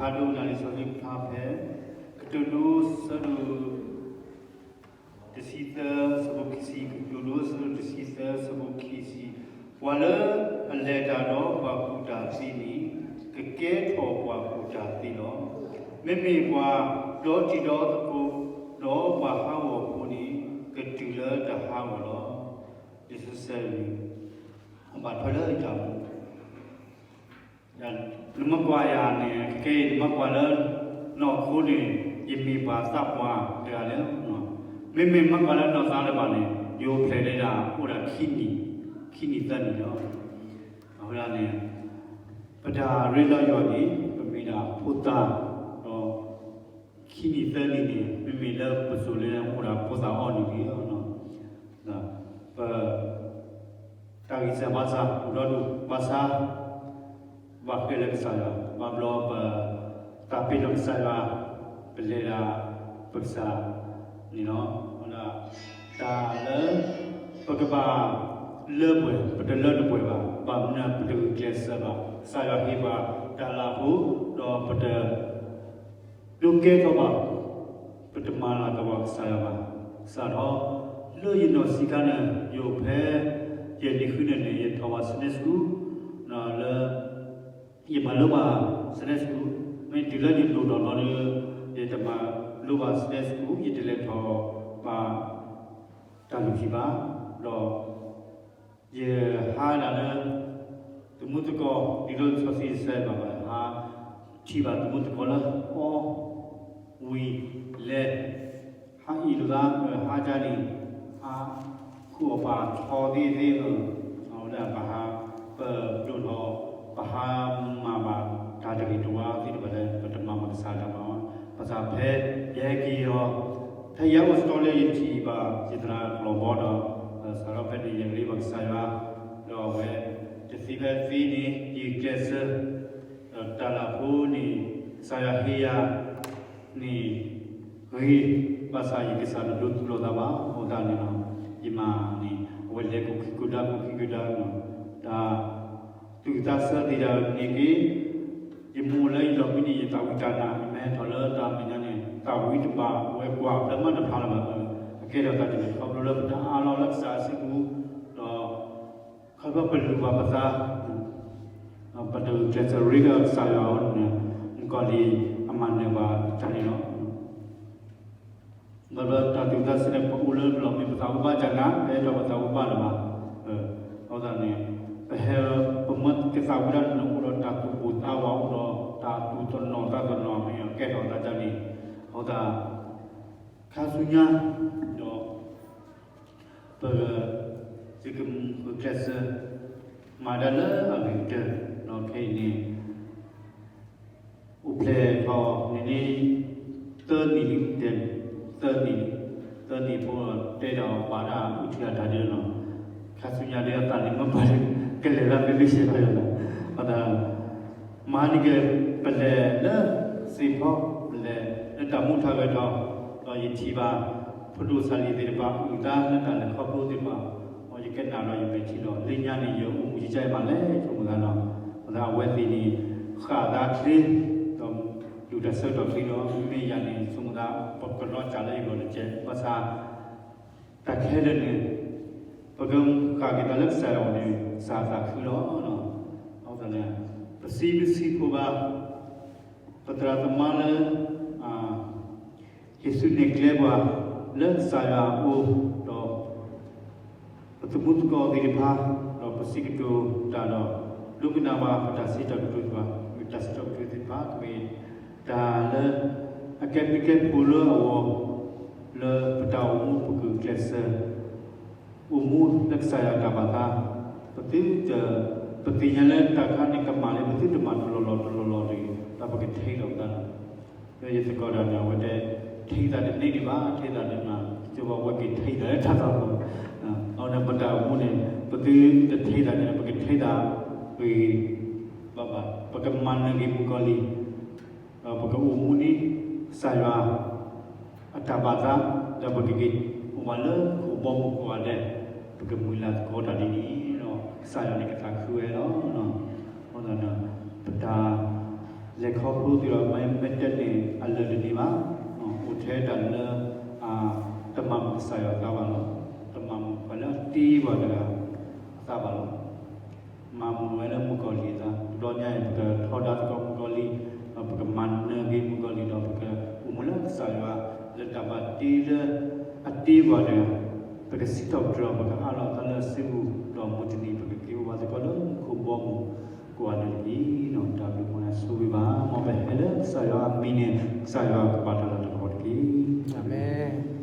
ဖးဒိၣ်နၢ်လံာ်စီဆှံဖျါဖဲ ကတိၤဒိ ဆၢဒိၣ် တဆံသၢ ဆၢဖိခံဆံ, ကတိၤဒိ ဆၢဒိၣ်တဆံသၢ ဆၢဖိခံဆံ, ပှၤလၢအလဲၤတၢ်ဒီးပှၤကူၣ်တၢ်သ့န့ၣ် ကကဲထီၣ်ပှၤကူၣ်တၢ်သ့လီၤ. မ့မ့ၢ်ပှၤဒီတံၤဒီသကိး ဒီးပှၤဟးဂီၤဖိန့ၣ် ကတုၤလၢတၢ်ဟးဂီၤလီၤ. လံာ်စီဆှံ အဘၣ်ထွဲလၢတၢ်မူ နမ့ၢ်ကွၢ်ယၤန့ၣ် ခဲကနံၣ်အံၤ နမ့ၢ်ကွၢ်လၢနီၢ်ခိန့ၣ် ယမ့ၢ်ပှၤသးပှၢ်တဂၤလၢ မ့မ့ၢ်မ့ၢ်ကွၢ်လၢနီၢ်သးလၢၤဘၣ်န့ၣ် ယအိၣ်ဖျဲၣ်လၢဒၣ်အိၣ်ဒၣ်ခံနံၣ်, ခံနံၣ်သၢနံၣ်လီၤ. အဃိန့ၣ် ပတၢ်ရ့လိာ်ယွၤန့ၣ် ပမ့ၢ်ဒၣ်ဖိသၣ်ဒီး ခံနံၣ်သၢနံၣ်န့ၣ် မ့မ့ၢ်လၢပစိၤလၢအိၣ်ဒၣ်ဖိသၣ်အီၣ်နံၣ်န့ၣ်လီၤ. ပ တၢ်ဂံၢ်စၢ်ဘါစၢ် အိၣ်ဒီဒူၣ်ဘၣ်ဆၣ် ဘၣ်ဃ့ၢ်လၢကစၢ်ယွၤ ဘၣ်ဘျီပ သးပ့ၤနီၣ်ကစၢ်ယွၤ ပလဲၤဒၣ်ပကစၢ်န့ၣ်လီၤ. တၢ်လၢ ပကဘၣ်လၢပှဲၤ ပတလၢတပှဲၤဘၣ်, ဘၣ်မနုၤပတဂုာ်ကျဲးစၢးဘၣ်, ကစၢ်ယွၤဟ့ၣ်ပှၤတၢ်လၢ်ဖိ ဒီးပတ ဒိးကဲထီၣ်ဘၣ်, ပတမၤလၤကပီၤကစၢ်ယွၤဘၣ်. စးထီၣ် လၢယနီၢ်ဆံးခါန့ၣ် ယအိၣ်ဖဲ ယဲၢ်နံၣ်ဃုနံၣ်န့ၣ် ယထီၣ်ဘၣ် Sunday School လၢ ယမၤလိဘၣ် Sunday School, မ့ၢ်တုၤလၢယဒိၣ်ထီၣ်လီၤဒီး ယတမၤလိဘၣ် Sunday School, ယတလဲၤထီၣ်ဘၣ် တၢ်လုၢ်ဟံၣ်ဘၣ်, ဒီး ယဟးဒၣ်လၢ သမူသကိး ဒ်သိးစီဆှံယဆၢဘၣ်ဘၣ် ဟးထံၣ်ဘၣ်သမူသကိးလၢအီၣ်ဝံၤလဲၤ ဟးအံၣ်လိာ်သး ဟးကၢန့ၣ် ဟးဃုအီၣ်ပာ်ထီသ့သ့ဧၢ, အဝဲဒၣ်ပဟး ပဒိၣ်ထီၣ် ပဟးမၤဘၣ်တၢ်တဂ့ၤတဝါသ့ၣ်တဖၣ်လၢ ပတမၤဘၣ်ကစၢ်တၢ်မၤဘၣ်. ဘၣ်ဆၣ်ဖဲယဟဲက့ၤအီၤ ဖဲယအိၣ်စတီလၢယထံၣ်ဘၣ်ယသရၣ်ကျီၢ်ဘီဒီး စးထီၣ်ဖဲန့ၣ် ယရ့ဘၣ်ကစၢ်ယွၤ ဒီးအဝဲ တသ့ဖဲသ့န့ၣ် ယကျဲးစၢး ဒီးတၢ်လၢ်ဖိန့ၣ် ကစၢ်ယွၤဟ့ၣ်ယၤန့ၣ် ဂ့ၤ, ဘၣ်ဆၣ်ယကစၢ်တဒိးသူၣ်လီၤသးဘၣ်. အဃိသတးန့ၣ်လီၤ ယမၤန့ၣ် အဝဲလဲၤကိးခံကိးဒါ ကိးခံကိးဒါ တၢ် သူၣ်က့သးဆၢသ့ၣ်တဖၣ်န့ၣ်က့ ယမိၢ်လၢယလီၢ်မံန့ၣ် ယသးဝံၣ်တၢ်နး ယမ့ၢ်ဟဲထီၣ်လၢတၢ်မဲာ်ညါန့ၣ် သးဝံၣ်တဘၣ်ဝဲကွၢ်ဖျၢၣ်မးတဖျါလၢၤဘၣ်. အကဲထီၣ်သးန့ၣ် ခီဖျိလၢပတၢ်အးလီၤလၢကစၢ်အစုပူၤ ဒီး ခီဖျိပလူၤဘၣ်ပသး ပတဂုာ်ကျဲးစၢးရ့ဒီးကစၢ်ယွၤအအိၣ်န့ၣ် မုၣ်ကီၤလံၢ်အမၤနၢၤဘၣ်တၢ်န့ၣ်လီၤ. ဘၣ်ဆၣ်တၢ်သူၣ်က့သးဆၢန့ၣ် ပအိၣ်လၢလီၢ်မံ ပသးဝံၣ်ဘၣ်ကနး ပဟဲထီၣ်ပသးဝံၣ်ဘၣ်လၢၤဘၣ်. အဃိသတးန့ၣ် ပဟဲ ပမၢကသးဝံၣ်ဒၣ်န့ၣ် အိၣ်ဒီးတၢ်သူၣ်ပိၢ်သးဝး အိၣ်ဒီးတၢ်သူၣ်တနီၤသးတနီၤ မ့ၢ်ကဲထီၣ်သးဒ်န့ၣ် အဃိသတး ခါဆူညါ ဒီး ပ သုကမုၢ်ကျဲးစၢး မၤဒၣ်လၢအဂ့ၤကတၢၢ် ဒီးခဲအံၤန့ၣ် အိၣ်ဖျဲၣ်ထီၣ်န့ၣ်န့ၣ် သၢနံၣ်လံ တဲ သၢနံၣ်လံ သၢနံၣ်ဖိ တဲဒီးဘၣ်ဒၣ်အုၣ်ထံအတၢ်ဒ်န့ၣ်လီၤ. ခါဆူညါဒ်အသးန့ၣ်မ့ၢ်ပှၤကလဲၤလၢမ့ၢ်မ့ၢ်ရှဲဘၣ်ယၤလီၤ. အဃိသတး မၤန့ၢ်က့ၤ ပလဲၤလၢစ့ဖီ ပလဲၤလၢတၢ်မူထီၣ်ဂဲၤထီၣ် ဒီးယထံၣ်ဘၣ် ဖိဒိၣ်စၢ်လံၤသ့ၣ်တဖၣ် အုၣ်သးလၢတၢ်လဲၤခီဖျိသ့ၣ်တဖၣ် ဒီးယကနၣ်ဒီးယမဲာ်ထံလီၤ. လၢညါန့ၣ် ယအိၣ်မူယကဲမးလဲၣ် ဆိကမိၣ်သးလီၤ. အဃိသတးအဝဲသ့ၣ်န့ၣ် ဃၣ်သးချ့ ဒီးလူၤတၢ်ဆၢကတီၢ်ချ့ဒီး မ့ၢ်ယၤန့ၣ် ဆိကမိၣ်သး ပကနီၢ်ကၢ်လၢယဂီၢ်တကဲး ဘၣ်ဆၣ် တၢ်ခဲလၢာ်န့ၣ် ပကဃၣ်က့ၤသးလၢကစၢ်ယွၤအအိၣ်န့ၣ် ကစၢ်သးခုလီၤ. အဃိသတးန့ၣ် ပစံးဘျုးစံးဖှိၣ်ဘၣ် ပသရၣ်သမါလၢ ဟ့ၣ်ဆူၣ်နဲၣ်ကျဲပှၤ လၢကစၢ်ယွၤအအိၣ်ဒီး ပသမူသကိးသ့ၣ်တဖၣ် ဒီးပစံးကတိၤတၢ်ဒီး ဒိကနၣ်ဘၣ်ပတၢ်စံးတၢ်ကတိၤသ့ၣ်တဖၣ် မ့ၢ်တၢ်စံးတၢ်ကတိၤသ့ၣ်တဖၣ် ကမ့ၢ်တၢ်လၢ အကဲဘျုးကဲဖှိၣ်လၢအဂီၢ် လၢပတၢ်အိၣ်မူပဂုာ်ကျဲးစၢး အိၣ်မူလၢကစၢ်ယွၤအတၢ်ဘၣ်သး ပသုတ ပသ့ၣ်ညါလၢတၢ်ခါန့ၣ်ကမၣ်လၢ ပသုတမၤတလီၢ်လီၢ်တလီၢ်လီၢ်တဂ့ၤ ဒီးပကထံၣ်လိာ်သးလီၤ. လၢယသကိးတၢ်န့ၣ် အဝဲတဲ ထံၣ်သးတန့ၢ်ဒံးဘၣ် ထံၣ်သးန့ၣ်မး ကၠိဘၣ်ဝဲက့ၤထံၣ်သးလၢတၢ်သးလီၤ. အဝဲန့ၣ်ပတၢ်အိၣ်မူန့ၣ် ပသုတထံၣ်သးန့ၣ် ပကထံၣ်သးဂ့ၤဂ့ၤဘၣ်ဘၣ် ပကမၤနၢၤက့ၤမုၣ်ကီၤလံၢ် ဒီးပကအိၣ်မူန့ၣ် ကစၢ်ယွၤ အတၢ်ဘၣ်သး ဒီးပကက့ၤအိၣ်ဘၣ်လၢကဘီမုၢ်ကိးဂၤဒဲး ပကမုၢ်လၢ်သကိးတၢ်ဒ်န့ၣ်ဒီး ကစၢ်ယွၤန့ၣ်ကသးခုဝဲလီၤ. အဃိသတးန့ၣ် ပတၢ် လဲၤခီဖျိသ့ဒီး မ့မ့ၢ်တၢ်န့ၣ်အလၢာ်တန့ၢ်ဘၣ်, အိၣ်ထဲတၢ်လၢ တမၤမုာ်ကစၢ်ယွၤအသးဘၣ်လီၤ. တမၤမုာ်ပှၤလၢအတ့ပှၤတဂၤအသးဘၣ်လီၤ. မၤမုာ်ဝဲလၢမုၣ်ကီၤလံၢ်အသး, တဘျီညါအံၤ ပကထီဒါသကိးမုၣ်ကီၤလံၢ်, ဒီးပကမၤနၢၤက့ၤမုၣ်ကီၤလံၢ်ဒီး ပကအိၣ်မူလၢကစၢ်ယွၤ လၢတၢ်ဘၣ်တ့လၢ အတ့ပှၤတဂၤ, ပကစံးထီၣ်ပတြၢၤအီၤ, ပကအးလီၤအသးလၢအစုပူၤ, ဒီးမုၢ်တနံၤပကက့ၤအိၣ်ဘၣ်သကိးလၢမူခိၣ်ဘီမုၢ်ကိးဂၤဒဲးတက့ၢ်. တၢ်ဘျုးမုၢ်နၤဆိၣ်ဂ့ၤဘၣ်, မ်ပဟဲလၢကစၢ်ယွၤအမံၤန့ၣ် ကစၢ်ယွၤကပာ်တၢ်လၤတၢ်ကပီၤတက့ၢ်. အၤမ့ၣ်.